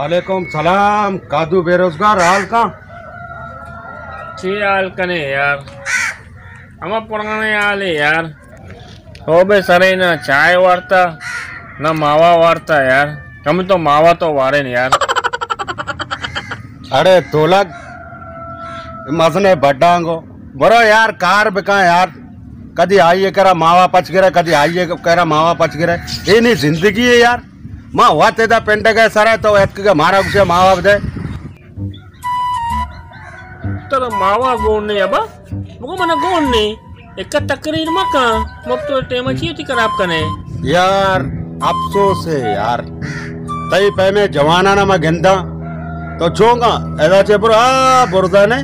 وعلیکم سلام، کادو بے روزگار، حال کا؟ چی حال کنے یار؟ ہما پرانے حال ہے یار۔ او بے سرے نہ چائے وارتا، نہ ماوا وارتا یار۔ ہم تو ماوا تو وارے نے یار۔ اڑے تولگ مزنے بڈانگو، برو یار کار بکاں یار۔ کدی آئیے کرا ماوا پچ گرے، کدی آئیے کرا ماوا پچ گرے۔ اے نی زندگی ہے یار۔ ما وت ادا پنڈگ ءِ سر ءَ تو اتکگ ءَ مارا گوشے ماوا بدے۔ ترا ماوا گون نے ابا؟ مگو منا گون نے۔ ایک تقریر مکن، مفت ٹائم چی ہوتی خراب کنے۔ یار، افسوس ہے یار۔ تئی پیمیں جوانانا ما گنداں۔ تو چونگا ادا چے برو، آ برزا نے،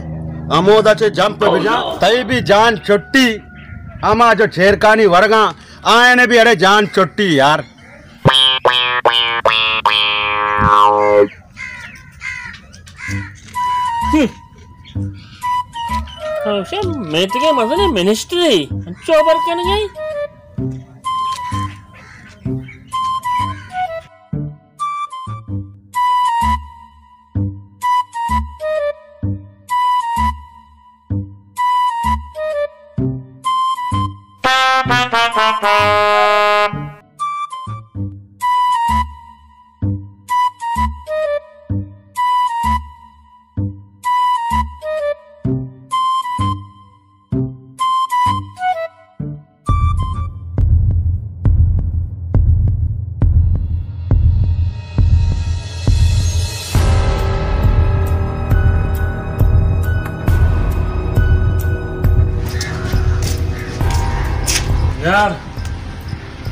امودا چے جمپ بجا۔ تئی بھی جان چھٹی، اما جو چیرکانی ورگاں، آئے نے بھی اڑے جان چھٹی یار۔ ہم۔ ہمیشہ میتگے مزنے منسٹری، انچو ہبر کنگے۔ یار،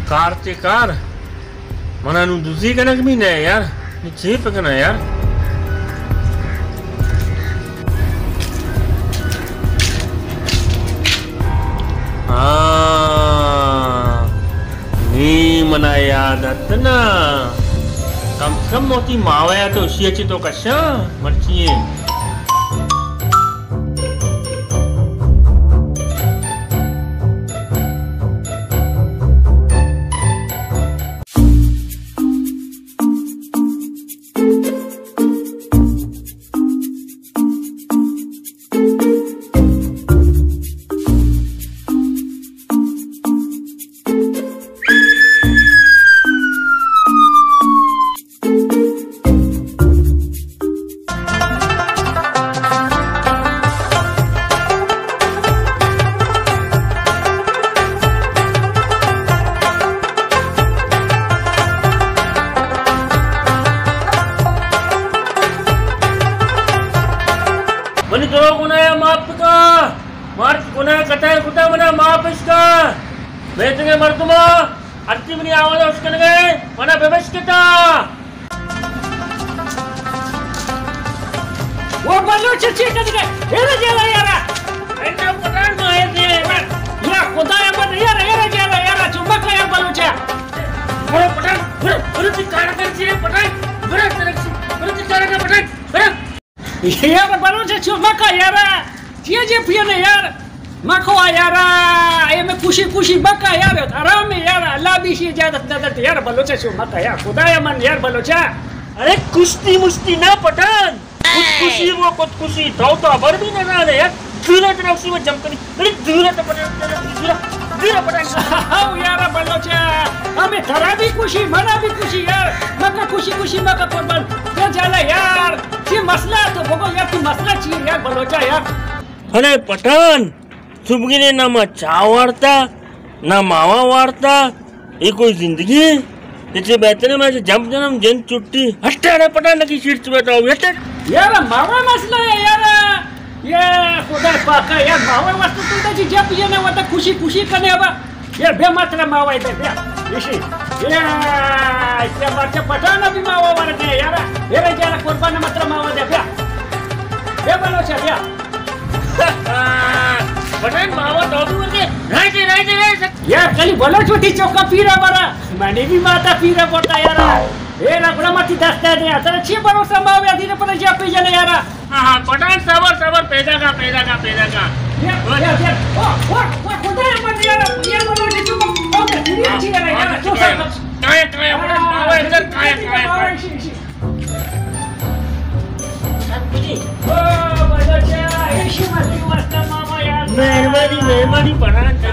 کار تے کار، منا نوں دزی کنگ بھی نہ یار، نی چے پکناں یار۔ ہاں، نی منا یاد ات نا، کم سے کم وتی ماویا تو اشی چی تو کشاں، مرچی ایں۔ منی درو گناہ معاف بکا، مارچ گناہ کتا کتا منا معاف اشکا۔ میتگے مردما، ہرچی منی آواز اشکنگے، منا ببشکتا۔ او بلوچ چی کنگے؟ ایرا جیلا یارا۔ انڈا پٹان ماہے دے۔ یا خدا یا من یارا، ایرا جیلا یارا، چمکا یا بلوچا۔ برو پٹان، برو، برو تی کار کر چی پٹان، برو ترکشی، برو تی کار کر پٹان، برو۔ یار بلوچ چو مکا یار، چیے جے پینے یار، مکو یار، اے میں خوشی خوشی مکا یار، حرام ہے یار، اللہ بھی شی اجازت نہ دیتے یار، بلوچ چو مکا یار، خدایا من یار بلوچا۔ ارے کشتی مشتی نہ پٹان، خودکشی وہ خودکشی، تو تو خبر بھی نہ جانے یار، دورا تنا اسی میں جم کنی۔ ارے دورا تو پٹان، دورا، دورا پٹان۔ او یار بلوچا، ہمیں ترا بھی خوشی، منا بھی خوشی یار۔ مکا خوشی خوشی مکا قربان۔ یا جالا یار، چی مسئلہ تو بگو یار، تو مسئلہ چی یار بلوچا یار؟ ارے پٹان، صبح نے نہ ما چا وارتا، نہ ماوا وارتا۔ اے کوئی زندگی ہے؟ اے چے بہتر ہے، میں جمپ جنم جن چھٹی۔ ہٹ اڑے پٹا نکی سیٹ چ بیٹھا ہو، ہٹ۔ یار، ماما مسئلہ ہے یار۔ یہ خدا پاکا یار، ماما واسطے تو جی جمپ یہ نہ ہوتا، خوشی خوشی کنے ابا۔ یار، بے مطلب ماوا ادھر بے۔ اسی۔ یہ، یہ مرچا پٹانا بھی ماوا ورگے یار۔ یہ جارا قربان مطلب ماوا دے بے۔ بے بلوچا بے۔ پٹان ماوا تو بھی ورگے۔ رائے دے، رائے دے، رائے دے۔ یار، کلی بلوچ وتی چوکا پیرا برا، منی بھی ماتا پیرا برتا یارا۔ اے نا گڑا متی دست دے دے، ترا چی بھروسہ ما وی ادی پتہ چی پی جنے یارا۔ ہاں، ہاں، پٹان صبر، صبر، پیدا کا، پیدا کا، پیدا کا۔ یار، یار، یار، او، او، او، خدا ہے من یارا، یار بلوچ چوکا، او، دنیا چی یارا، یارا، چوکا۔ کائے، کائے، پٹان، ماوا ادھر کائے، کائے، کائے۔ شی، شی۔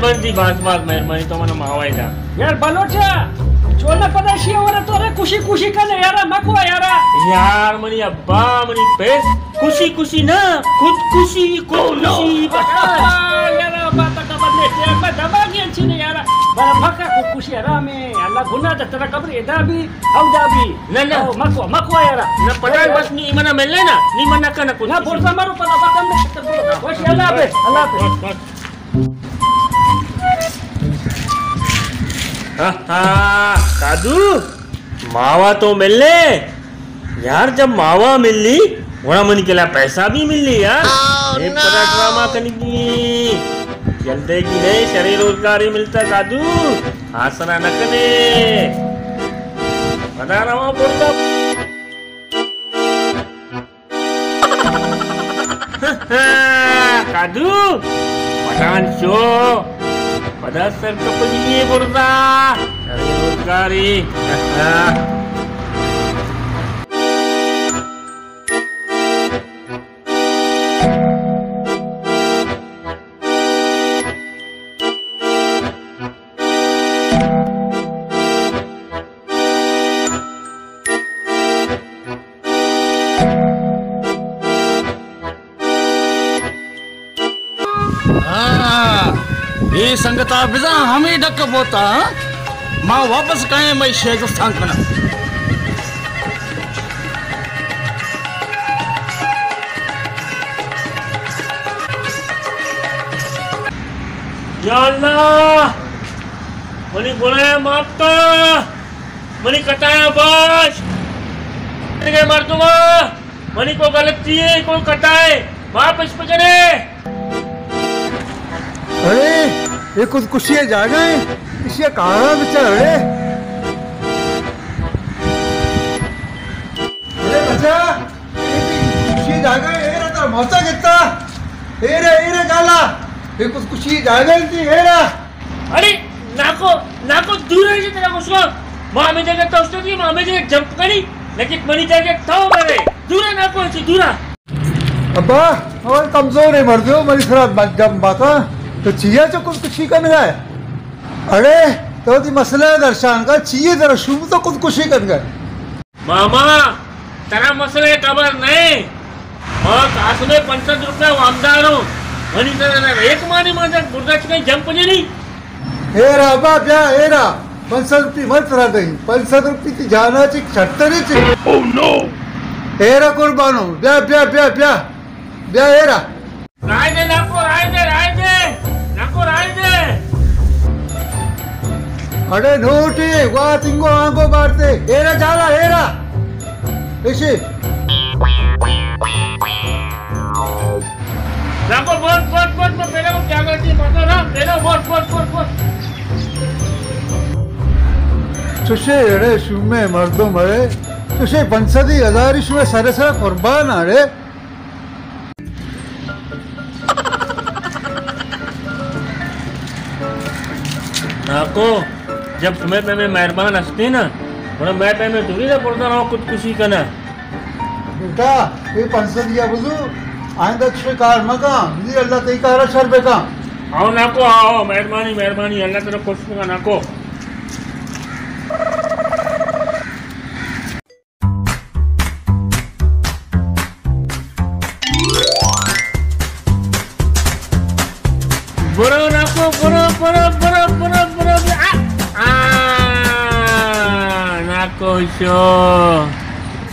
مہربانی، باز باز مہربانی، تو منا ماوا ئے دا۔ یار بلوچا، چولا پدا شی ورا تو رے خوشی خوشی کنے یارا، مکو یارا۔ یار منی ابا، منی پیس، خوشی خوشی نا، خودکشی، خودکشی بتا۔ یارا بات خبر نے، یار میں دماغی انچی نے یارا۔ بڑا پکا خودکشی حرام ہے، اللہ گناہ دا ترا قبر ادا بھی، او دا بھی۔ نہ، نہ۔ او مکو، مکو یارا۔ نہ پدا بس نی منا ملے نا، نی منا کنا خودکشی۔ نہ برزا مارو پدا بات ہم نے۔ خوش، اللہ حافظ، اللہ حافظ۔ بس، بس۔ ہاں، ہاں، کادو، ماوا تو ملے۔ یار، جب ماوا ملی، گڑا منی کلا پیسہ بھی ملی یار۔ اے پدا ڈرامہ کنگی۔ جلدے کی نہیں، شری روزگاری ملتا کادو۔ آسرا نہ کنے۔ پدا رواں برزا۔ کادو، پٹھان شو، پدا سرکپگی ئے برزا، شری روزگاری۔ ہاں، اے سنگتا بزاں ہمے ڈک بوتا، ہاں؟ ما واپس کائیں، مئی شیزستان کنا۔ یا اللہ، منی گناہ معاف کن۔ منی کتایا باش۔ دیگہ مردماں، منی کو غلطی ہے، کو خطا ہے، معاف اش بکنے۔ ارے، یہ خودکشی جاگہ ہے، اسی کارا بچار۔ ارے، ارے بچا، یہ خودکشی جاگہ ہے، یہ رہا ترا موتا کتا۔ اے رے، اے رے گالا، اے خودکشی جاگہ انتی، اے رے۔ اڑے ناکو، ناکو دور ہے جی تیرا کچھ کو۔ ماں ہمیں جگہ تو اس کی، ماں ہمیں جگہ جمپ کری، لیکن منی جگہ تو مرے۔ دورا ناکو، ایسی دورا۔ ابا، اور کمزور ہے مردو، منی سرا جمپ باتا۔ تو چیا چو خودکشی کرنے گئے؟ اڑے، تو دی مسئلہ ہے درشان کا، چیے در شروع تو خودکشی کرنے گئے۔ ماما، ترا مسئلہ خبر نہیں۔ ما قاسم پنچ سد روپے وامدار ہوں۔ منی ترا ایک مانی مانجا گردہ چکے جمپ جنی۔ اے را با بیا، اے را۔ پنچ سد روپی مت را دیں۔ پنچ سد روپی تی جانا چک چھٹتری چک۔ او نو۔ اے را قربانو۔ بیا، بیا، بیا، بیا۔ بیا، اے را۔ رائے دے ناکو، رائے دے، رائے دے۔ ناکو، رائے دے۔ اڑے نوٹے، وا تنگو آنگو بارتے۔ ایرا جالا، ایرا۔ ایشی۔ ناکو، بوٹ، بوٹ، بوٹ، بوٹ، پہلے وہ کیا کرتی ہے، پتا نا؟ پہلے بوٹ، بوٹ، بوٹ، بوٹ۔ چوشے اڑے شومے مردم اڑے۔ چوشے پنچ سدی ہزاری شومے سرے سرے قربان اڑے۔ ناکو، جب شمئے پیمیں مہربان ہستے نا، گڑا مئے پیمیں توری دا بردا رواں خودکشی کنا۔ بیٹا، اے پنچ سد یا بزو، آئندہ چشے کار مکاں، بزی اللہ تئی کارا شر بکاں۔ آؤ ناکو، آؤ، مہربانی، مہربانی، اللہ ترا خوش بکا ناکو۔ برو ناکو، برو، برو، برو۔ آ، آ، ناکو شو۔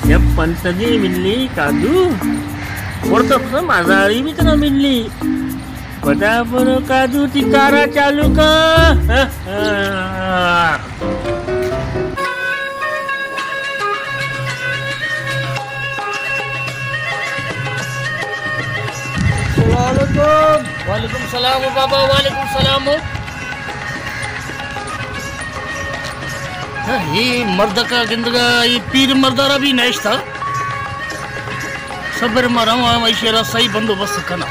یک پنچ سدی ملی کادو۔ اور تو قسم ہزاری بھی ترا ملی۔ پدا برو کادو تی کارا چالو کن۔ السلام علیکم۔ وعلیکم السلام ہو بابا، وعلیکم السلام ہو۔ ہاں، یہ مردکا گندگا، یہ پیر مردارا بھی نشتا۔ صبر ما رواں، ہم ایشی را صحیح بندوبست کناں۔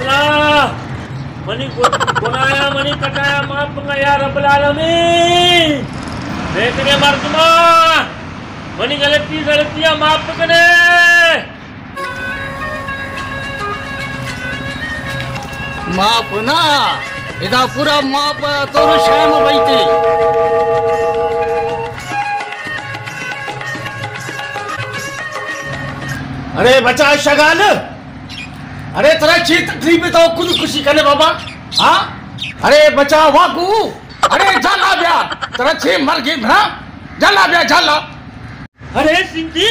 اللہ، منی گن-، گناہاں منی خطایاں معاف بکن یا رب العالمین۔ نیکیں مردماں، منی غلطی زلطیاں معاف بکنے۔ ماپ نا، ادا پورا ماپ تو رو شام بیتی۔ ارے بچا شگال، ارے ترا چی تکلیف ہے تو خودکشی کنے بابا؟ ہاں؟ ارے بچا واگو، ارے جھالا بیا، ترا چی مرگی بھرا، جھالا بیا جھالا۔ ارے سندھی،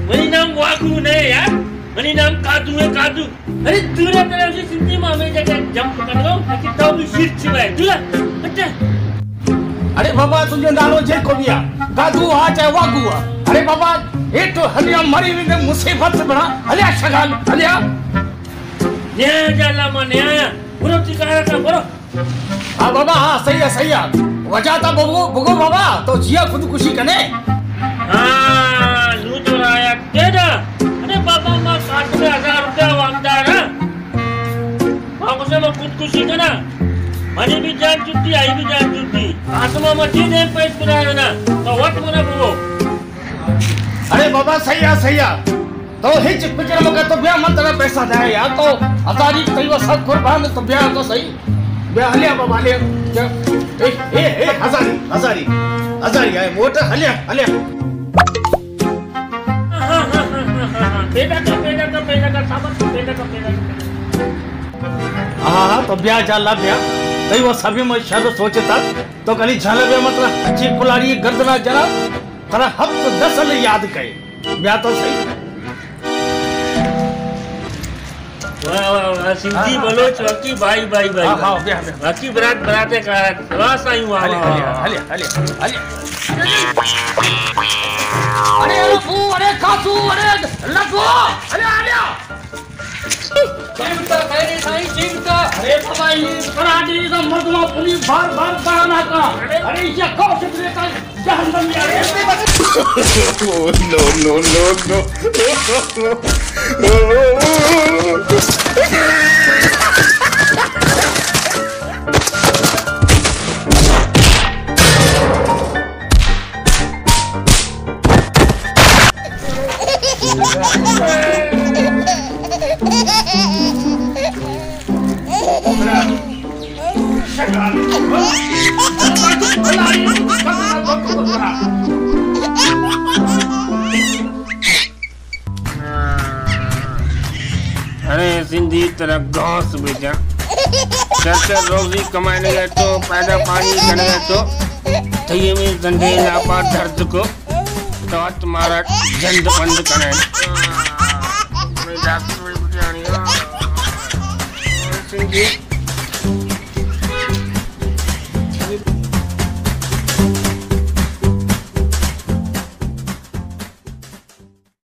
منی نام واگو نہ ہے یار، منی نام کادو ہے، کادو۔ ارے دورا طرف سے سندھی مامے جگہ جمپ کر لو، لیکن تو بھی شیر چھوائے، دورا، ہٹے۔ ارے بابا، تجھے نالو جے کو بیا، کادو آ چاہے واگو آ۔ ارے بابا، یہ تو ہنیا مری ہوئی نے مصیبت سے بڑا، ہلیا شگال، ہلیا۔ نیا جالا ما نیا، برو تی کارا کا، برو۔ ہاں بابا، ہاں، صحیح ہے، صحیح ہے۔ وجہ تا بگو، بگو بابا، تو چیا خودکشی کنے؟ ہاں، نو تو رایا کیدا۔ ارے بابا، ما سات میں ہزار روپیہ وامدار ہاں۔ ما کو سے ما خودکشی کنا۔ منی بھی جان چھٹی، آئی بھی جان چھٹی۔ آسما ما چیز ہے پیش بنا نا۔ تو وقت منا بگو۔ ارے بابا، صحیح ہے، صحیح ہے۔ تو ہچ فکر مکن، تو بیا من ترا پیسہ دے یار، تو ہزاری تئی واسطہ قربان، تو بیا تو صحیح۔ بیا ہلیا بابا، ہلیا۔ اے، اے، اے، ہزاری، ہزاری، ہزاری، اے موٹر، ہلیا، ہلیا۔ پیدا کر، پیدا کر، پیدا کر، صابر، پیدا کر، پیدا کر۔ ہاں، ہاں، تو بیا جھالا بیا۔ تئی واسطہ بھی میں شر سوچتا۔ تو کلی جھالا بیا مطلب، اچھی کلاری گردنا جنا۔ ترا ہفت دس ال یاد کئے۔ بیا تو صحیح۔ واہ، واہ، واہ، سندھی ہاں، ہاں۔ بلوچ واقعی بھائی، بھائی، بھائی، ہاں، ہاں، بھائی۔ بیا، بیا۔ واقعی برات، برات ہے کارا۔ واہ، سائیں، واہ، ہلے، واہ، ہلے، واہ۔ ہلے، ہلے، ہلے۔ ارے ابو، ارے کاسو، ارے لڈو، ارے، ارے۔ جیوتا، خیر سائیں، جیوتا۔ ارے بابا، یہ کراٹے کا مردما پوری بار، بار بڑھانا کا۔ ارے، یہ کون سے جہنم میں آ گئے۔ Oh, no, no, no, no. ارے زندگی ترا گھاس بجا۔ چرچا روزی کمائنے گئے تو، پیدا پانی کرنے گئے تو، تیے میں زندگی لاپا درد کو، تو ات مارا جند بند کرنے۔ زندگی